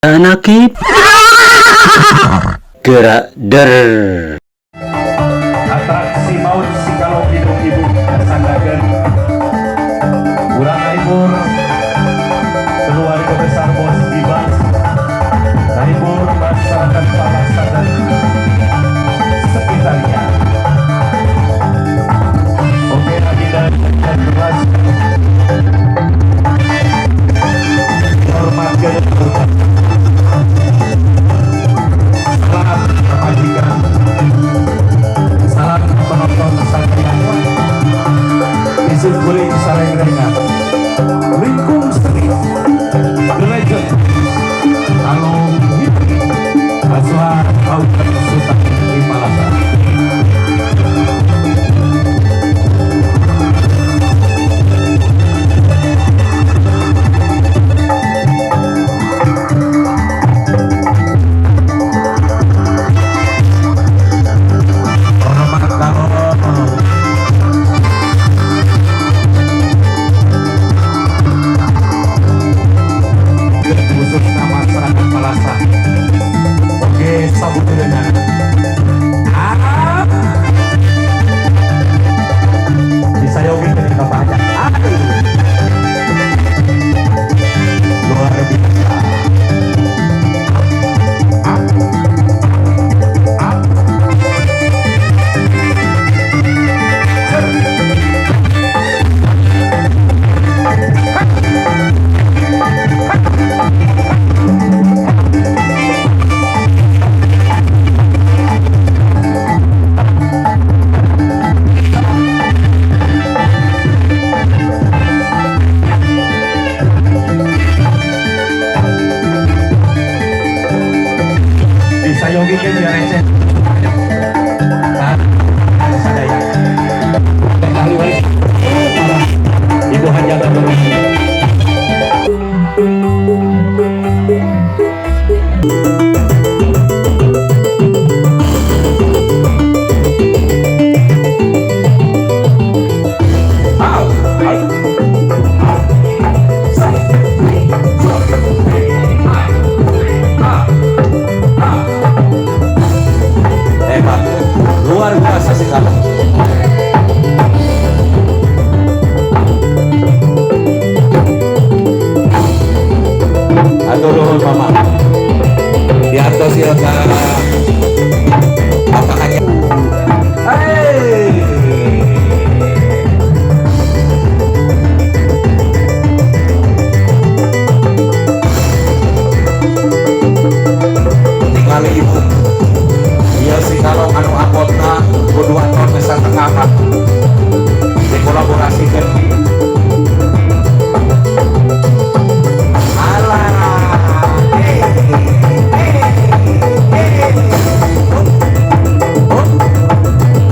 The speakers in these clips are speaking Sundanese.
Nakib gerak der. Atraksi maut si kalau ibu-ibu kasandakeun urang ngahibur keluarga besar Bos Gibas, ngahibur masyarakat Palasa dan sekitarnya. Oke, Adinda dan Mas hormatkeun, salam kebajikan, salam penonton sadaya. Izin kuring sareng-rengan lingkung seni The Legend Kalong Hidup Asuhan Autan Sultan di Palasa. Hormat kalong. Khususnya masyarakat Palasa. Oke, sabut dengan ah disayogi dengan Bapak Hajat. Aduh, luar biasa. Up, up. Ser. Disayogikeun biar receh. Nah, sadaya. Ahli waris para Ibu Hajat Abdul. Au, au, au. Satu, dua, tiga, ah, ah. Hebat, luar biasa sekali. Atur nuhun, Mama. Diantos ieu ka Bapak Hajat. Hey. Ningali ibu. Iya si kalong anu abotna kudu ton satengah mah. Dikolaborasikeun. Alah. Hey, hey, hey. Hop, hop,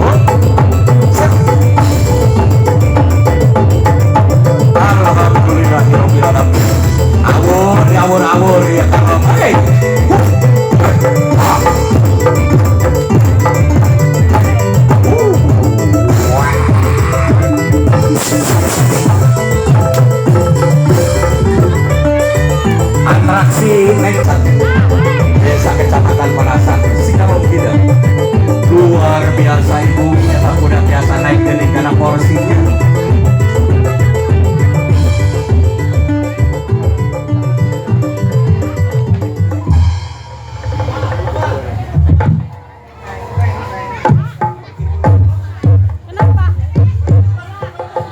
hop. Set. Alhamdulillahirabbil alamin. Awur, awur, awur ya kalong. Hey. Huh. Ah. Wah. Atraksi naik desa Kecamatan Palasa Sikalong tidak luar biasa, ibu eta udah biasa naik dening karena porsinya.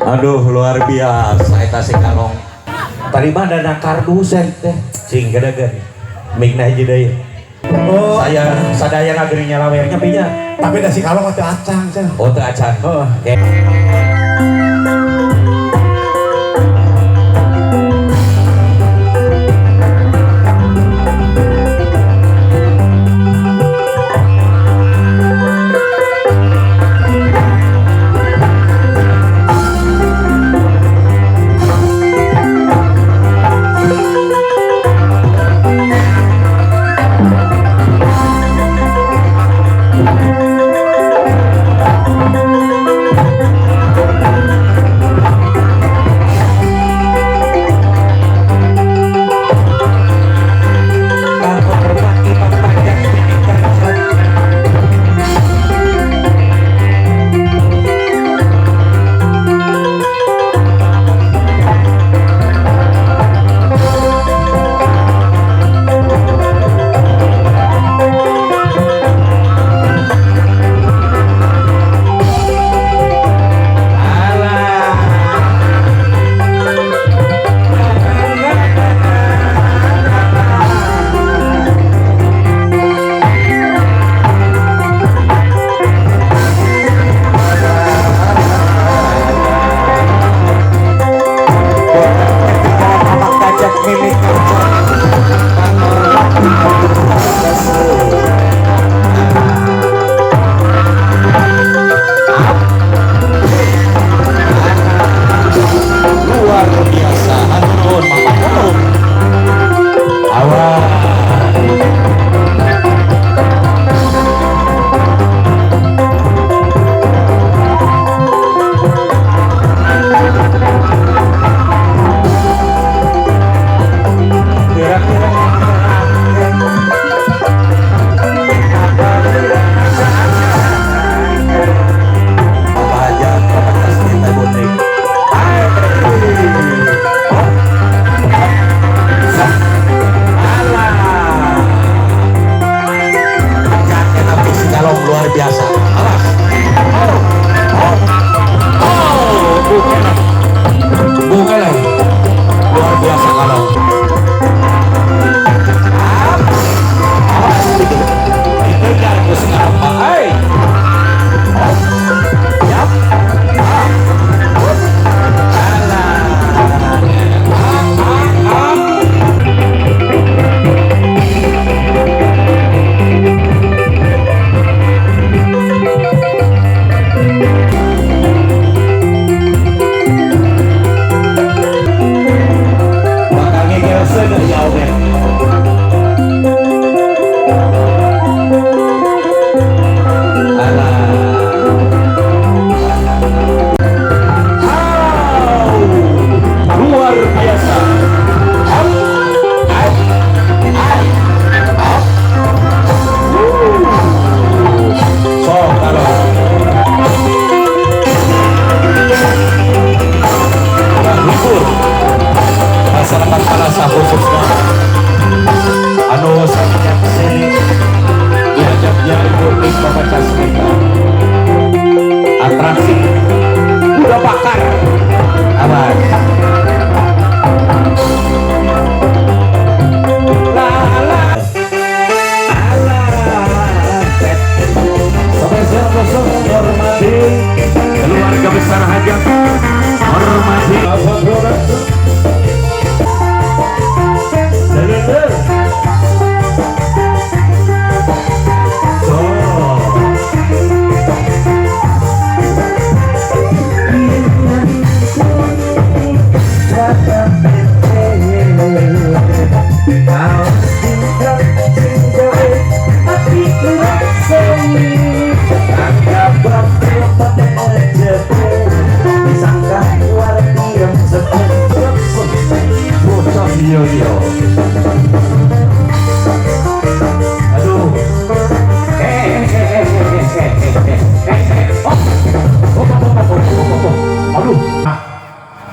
Aduh, luar biasa eta si kalong. Tadi mah dana kardus teh cing gedegeun mikna hiji deui. Oh, saya sadaya ngageri nyalawernya pinya. Tapi da si kalong teu acan cenah. Oh, teu acan. Heeh. Oke.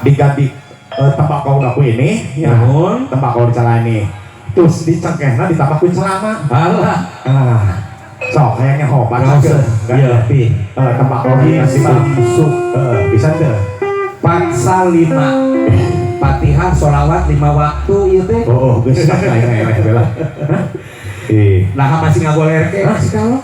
Diganti tembakau ku ini ya. Nuhun. Tembakau di ini. Terus di cengkehna ditambah ku celana. Alah. Ah. Sok hayangnya ho baca ke. Iya, pi. Tembakau dikasih Samsung. Bisa teu? Patsal 5. Fatihah sholawat 5 waktu ieu teh. Oh, geus lah aing eleh bela. Ih. Nah, masih ngagoler ke si kalong.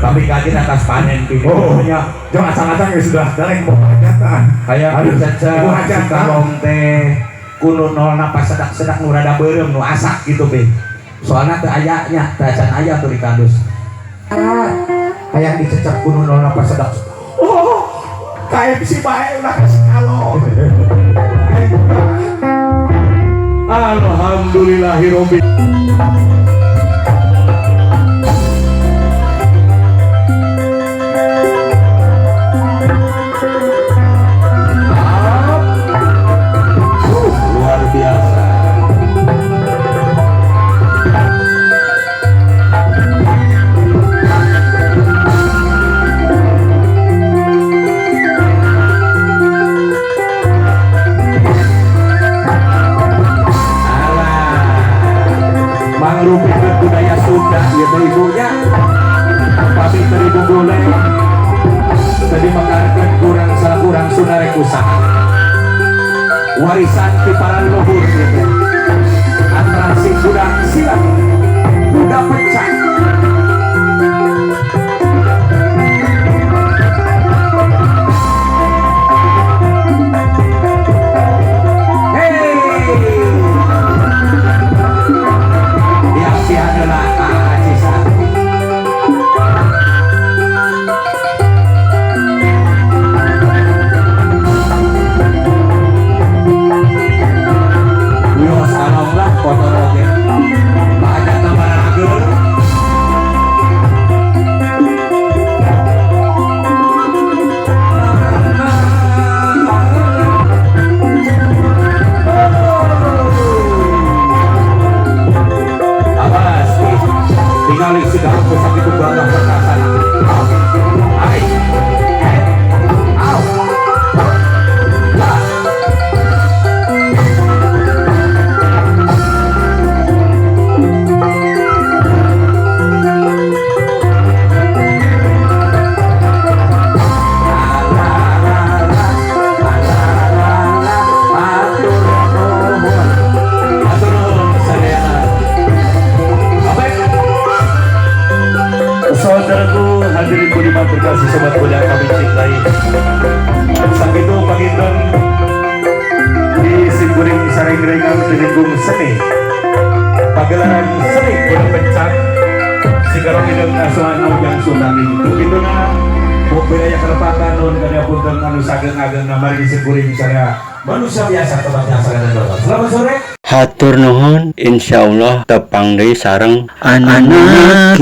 Tapi kaget atas panen pi. Oh, ya. Jangan acang-acang ya sudah dareng mau hajatan. Kayak Aduh, caca ibu si hajatan. kalong teh kuno nolna pas sedak-sedak nu rada beureum nu asak gitu be. Soalna teu aya nya, teu acan aya tuh di kandus. Ah, hayang dicecek kuno nolna pas sedak. Oh, KFC bae udah kasih kalong. Alhamdulillahirobbil. Luar biasa. Alah. Mangrupikeun budaya Sunda ieu teh ibunya. Pami teu dibugule. Teu dimekarkeun kurang salah kurang Sunda rek usaha. Warisan ti para leluhur ieu teh. Atraksi budak silat, kuda pencak. Hey! Diapian heula Cisa. Wios along lah kotor oge. Pahajatna bararageun. Awas, tinggal si daun sakitu gagah perkasana. Ai. Au. Lah. Hatur nuhun sadayana. Baik. Saudaraku hadirin budiman terkasih sobat muda kami cintai. Sakitu panginten di simkuring sareng-rengan tinenggung seni. Pagelaran seni kuda pencak Sikalong hideung asuhan Ujang Sutami. Kituna mugi aya kalepatan nuhun punten anu sageung-ageung margi simkuring sadaya manusia biasa tempatnya dan bapak. Selamat sore. Hatur nuhun, insyaallah tepang deui sareng anak.